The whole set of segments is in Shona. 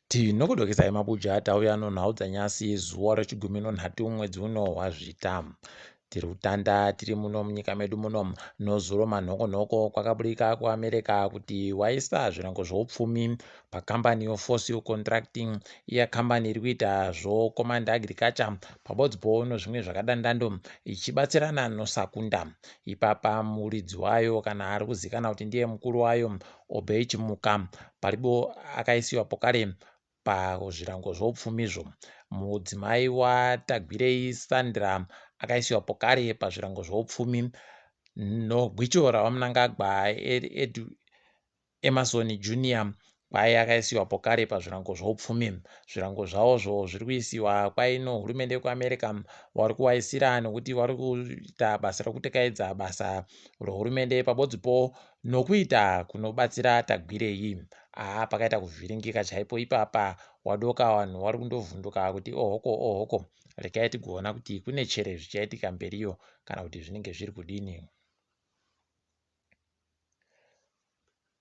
Tinokudokesai mabuja tauya nonhau dzanyasi zuva rechigumi nonhatu mwedzi uno waZvita. Tiri kutanda tiri muno munyika medu muno. Nozuro manhokonhoko kwakaburika kuAmerica kuti waisa zvirango zvoupfumi pakambani yoFossil Contracting, iya kambani iri kuita zvoCommand Agriculture pabodzipo nozvimwe zvakadandando ichibatsirana noSakunda. Ipapa muridzi wayo kana ari kuzikanwa kuti ndiye mukuru wayo Obey Chimuka paripo akaisiwa pokare pazvirango zvoupfumizvo. Mudzimai waTagwirei Sandra akaisiwa pokare pazvirango zvoupfumi nogwicho raVaMnangagwa Emerson Junior kwai akaisiwa pokare pazvirango zvoupfumi. Zvirango zvavozvo zviri kuisiwa kwai nohurumende yekuAmerica wari kuwaisira nokuti wari kuita basa rokutekaidza basa rohurumende pabodzipo nokuita kunobatsira Tagwirei. Haa pakaita kuvhiringika chaipo ipapa wadoka vanhu wari kundovhunduka kuti ohoko ohoko regai tigoona kuti kune chere zvichaitika mberiyo kana kuti zvinenge zviri kudini.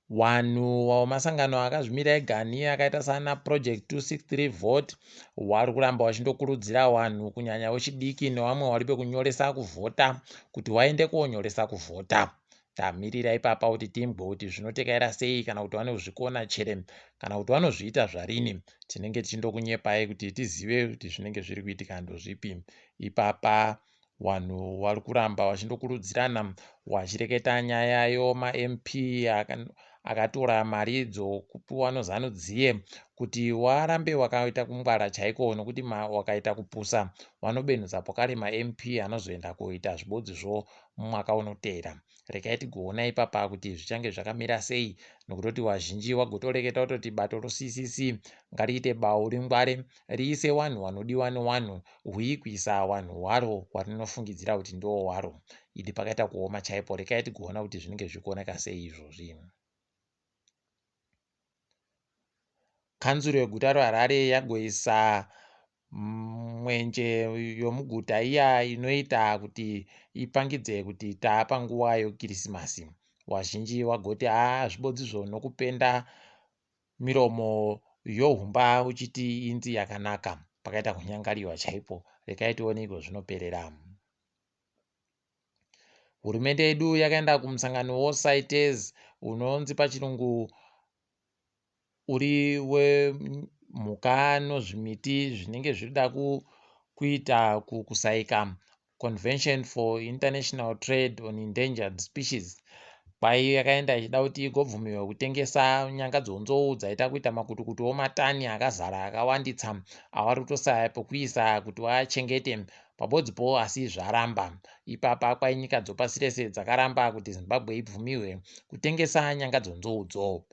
Wanhu wamasangano akazvimira ega akaita saana Project 263 Vote wari kuramba wachindokurudzira wanhu kunyanya wechidiki newamwe wari pekunyoresa kuvhota kuti waende konyoresa kuvhota. Tamirira ipapa kuti timbwe kuti zvinotekaira sei kana kuti vanozvikona chere kana kuti vanozviita zvarini. Tinenge tichindokunyepai kuti tizive kuti zvinenge zviri kuitika ndozvipi. Ipapa Wanhu wari kuramba wachindokurudzirana wachireketa nyaya yomaMP akatora mari dzokupiwa noZanu dziye kuti warambe wakaita kungwara chaiko nokuti wakaita kupusa wanobenhudza pokare maMP anozoenda koita zvibodzizvo mumwaka unoteera. Regai tigoona ipapa kuti zvichange zvakamira sei nokutoti wazhinji wagotoreketa kutoti bato roCCC ngariite bau ringware riise wanhu wanodiwa newanhu hwii kuisa wanhu hwaro warinofungidzira kuti ndiwo waro. Idi pakaita kuoma chaipo rekai tigoona kuti zvinenge zvichikuoneka sei izvozvi. Kanzuru yeguta reHarare yagoisa mwenje yomuguta iya inoita kuti ipangidze kuti taapanguva yekirisimasi. Wazhinji wagoti haa zvibodzizvo nokupenda miromo yohumba uchiti inzi yakanaka. Pakaita kunyangariwa chaipo. Rekai tione iko zvinoperera. Hurumende yedu yakaenda kumusangano woCITES unonzi pachirungu uri wemhuka nozvimiti zvinenge zvirida kuita kusaika Convention for International Trade on Endangered Species. Kwai yakaenda ichida kuti igobvumirwa kutengesa nyanga dzonzou dzaita kuita makutukutu omatani akazara akawanditsa avari kutosaya pekuisa kuti vaachengete pabodzipo asi zvaramba. Ipapa kwai nyika dzopasi rese dzakaramba kuti Zimbabwe ibvumirwe kutengesa nyanga dzonzoudzo.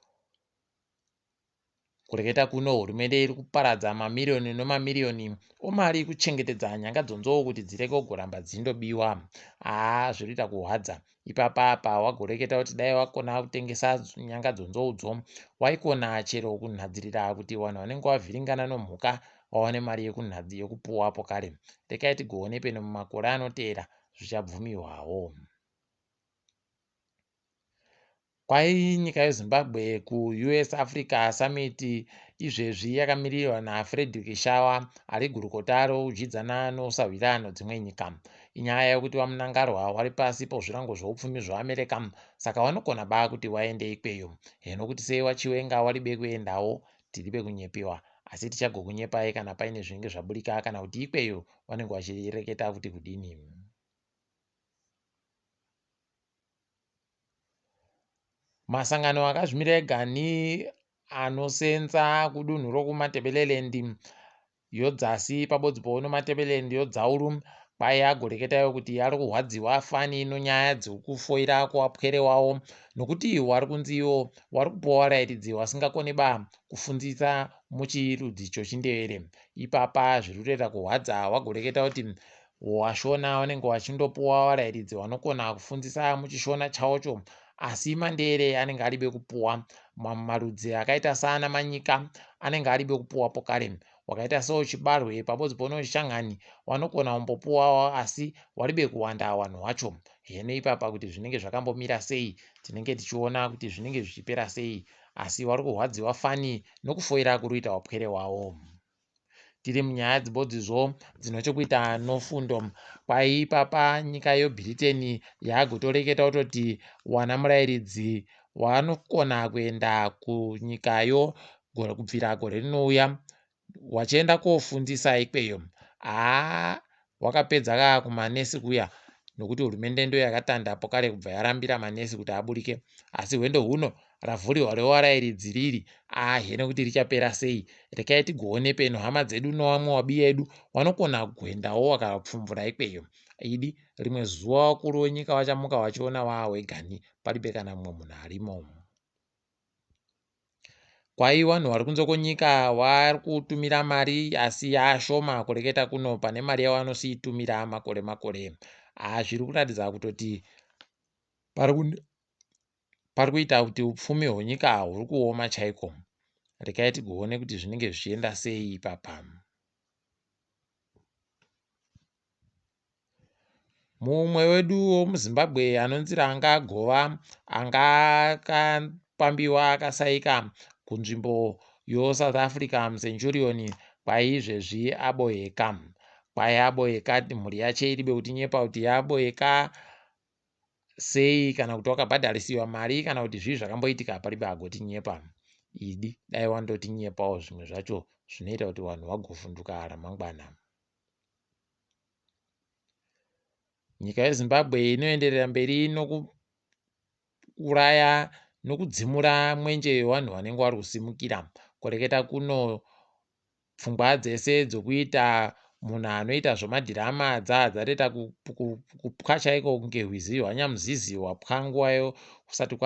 Kureketa kuno hurumende iri kuparadza mamiriyoni nemamiriyoni omari kuchengetedza nyanga dzonzou kuti dzirege kugoramba dzichindobiwa. Haa zviri kuita kuhwadza. Ipapa apa wagoreketa kuti dai wakona kutengesa nyanga dzonzoudzo waikona chero kunhadzirira kuti vanhu vanenge vavhiringana nomhuka vawane mari yekupuwa pokare. Rekai tigoone peno mumakore anoteera zvichabvumiwawo. Kwai nyika yeZimbabwe kuUS Africa Summit izvezvi yakamirirwa naFrederick Shawa ari gurukota roudyidzana nousahwira nodzimwe nyika. Inyaya yekuti VaMnangarwa vari pasi pozvirango zvoupfumi zveAmerica saka vanogona ba kuti vaende ikweyo. Heno kuti sei VaChiwenga waribe kuendawo tiribe kunyepewa asi tichagokunyepai kana paine zvinenge zvaburika kana kuti ikweyo vanenge vachireketa kuti kudini. Masangano akazvimira ega anosenza kudunhu rokuMatabeleland yodzasi pabodzipo noMatabeleland yodzauru kwai agoreketayo kuti ari kurwadziwa fani nonyaya dzekufoira kuwapwere wawo nokuti wari kunzi iwo wari kupuwa warairidzi wasingakoni ba kufundzisa muchirudzi chochindevere ipapa zviri kutoita kurwadza wagoreketa kuti Washona vanenge vachindopuwa varairidzi vanokona kufundzisa muchishona chawocho asi mandere anenge aribe kupuwa. Mamwe marudzi akaita saana Manyika anenge aribe kupuwa pokare. Wakaita seochibarwe pabodzi ponoshangani wanokona kumbopuwawo asi waribe kuwanda wanhu wacho. Heno ipapa kuti zvinenge zvakambomira sei tinenge tichiona kuti zvinenge zvichipera sei asi wari kurwadziwa fani nokufoira kuri kuita wapwere wawo. Tiri munyaya dzibodzizvo dzine chekuita nofundo. Kwai ipapa nyika yeBritain yagotoreketa kutoti wana murairidzi waanokona kuenda kunyikayo kubvira gore rinouya wachienda kofundisa ikweyo. Haa wakapedza kaa kumanesi kuya nokuti hurumende ndiyo yakatanda pokare kubva yarambira manesi kuti aburike asi hwendo huno ravhuriwa rewarairidzi riri ahene kuti richapera sei rekai tigoone peno hama dzedu nowamwe wabiya edu wanokona kuendawo wakapfumvura ikweyo idi rimwe zuva wakuru wenyika wachamuka wachiona waawegani paribe kana mumwe munhu arimo. Kwai wanhu wari kunze kwenyika wari kutumira mari asi yaashoma kureketa kuno pane mari yawanosiitumira makore makore. Haa zviri kuratidza kutoti pari kuita kuti upfumi hwenyika huri kuoma chaiko. Rekai tigoone kuti zvinenge zvichienda sei ipapa. Mumwe wedu womuZimbabwe anonzi Ranga Gova anga akapambiwa akasaika kunzvimbo yoSouth Africa muCenturion kwaizvezvi aboheka. Kwai aboheka mhuri yache iribe kutinyepa kuti yaboheka sei kana kuti wakabhadharisiwa mari kana kuti zvii zvakamboitika paribe agotinyepa. Idi dai wandotinyepawo zvimwe zvacho zvinoita kuti vanhu vagovhunduka ramangwana. Nyika yeZimbabwe inoenderera mberi nokuuraya nokudzimura mwenje yevanhu vanenge vari kusimukira. Kureketa kuno pfungwa dzese dzokuita munhu anoita zvemadhirama dzaa dzatoita kupwa chaiko kunge rwizi rwanyamuzizi rwapwa nguvayo kusati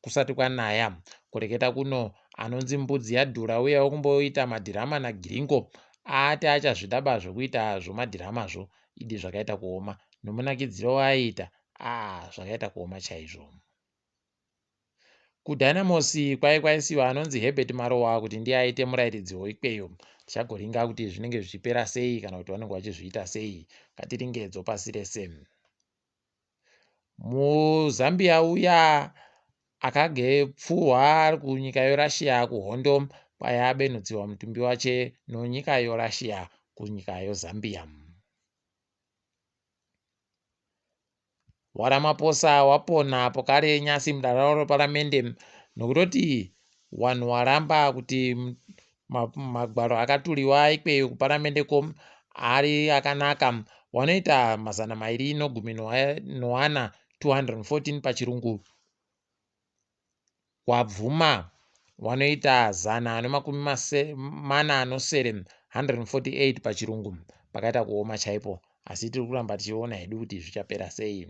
kusati kwanaya. Kureketa kuno anonzi mbudzi yadhura uya wekumboita madhirama nagiringo ati achazvidaba zvekuita zvemadhiramazvo idi zvakaita kuoma nomunakidziro waaiita aa zvakaita kuoma chaizvo. KuDynamos kwai kwaisiwa anonzi Herbert Marowa kuti ndiye aite murairidzi weikweyo. Tichagoringa kuti zvinenge zvichipera sei kana kuti vanenge vachizviita sei. Ngatiringe dzopasi rese. MuZambia uya akagepfuhwa ari kunyika yoRussia kuhondo kwai abenhudziwa mutumbi wache nonyika yoRussia kunyika yoZambia. WaRamaphosa wapona pokare nyasi mudare reparamende nokutoti wanhu waramba kuti magwaro akaturiwa ikweyo kuparamende ko ari akanaka wanoita 214 214 pachirungu wabvuma wanoita 147 148 pachirungu pakaita kuoma chaipo asi tiri kuramba tichiona hedu kuti zvichapera sei.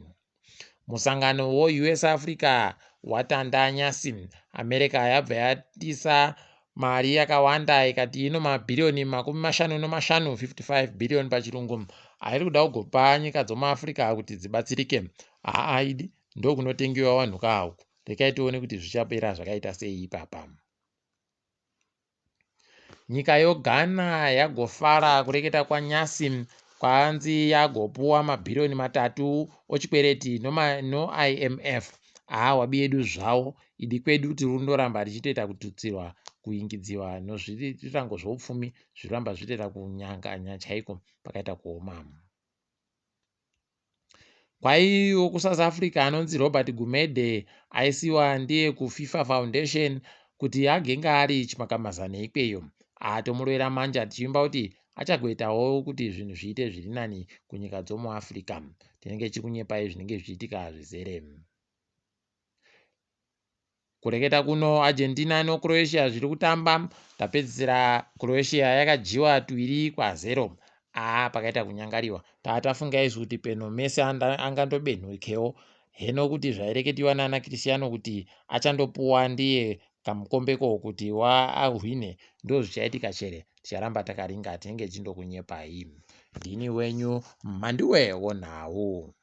Musangano weUS Africa watanda nyasi. America yabva yatisa mari yakawanda ikati ino mabhiriyoni 55 55 bhiriyoni pachirungu airi kuda kugopa nyika dzomuAfrica kuti dzibatsirike. Haa idi ndokunotengiwa vanhu kaa uku. Rekai tione kuti zvichapera zvakaita sei ipapa. Nyika yoGhana yagofara kureketa kwaNyasi kwanzi yagopuwa mabhiriyoni 3 ochikwereti noIMF. Haa wabi yedu zvawo idi kwedu tiri kundoramba tichitoita kututsirwa kuingidziwa nozvirango zvoupfumi zviramba zvichitoita kunyanganya chaiko pakaita kuoma. Kwaiwo kuSouth Africa anonzi Robert Gumede aisiwa ndiye kuFIFA Foundation kuti agenge ari chimakamazana ikweyo. Atomurovera manja tichiimba kuti achagoitawo kuti zvinhu zviite zviri nani kunyika dzomuAfrica. Tinenge tichikunyepai zvinenge zvichiitika zvizere. Kureketa kuno Argentina noCroatia zviri kutamba. Tapedzisira Croatia yakadyiwa 2-0. Aa pakaita kunyangariwa. Taatafunga izvi kuti peno Messi angandobenhukewo. Heno kuti zvaireketiwa nana Cristiano kuti achandopuwa ndiye kamukombeko kuti ahwine ndozvichaitika chere. Ticharamba takaringa tinenge tichindokunyepai. Ndini wenyu Mhanduwe wonhau.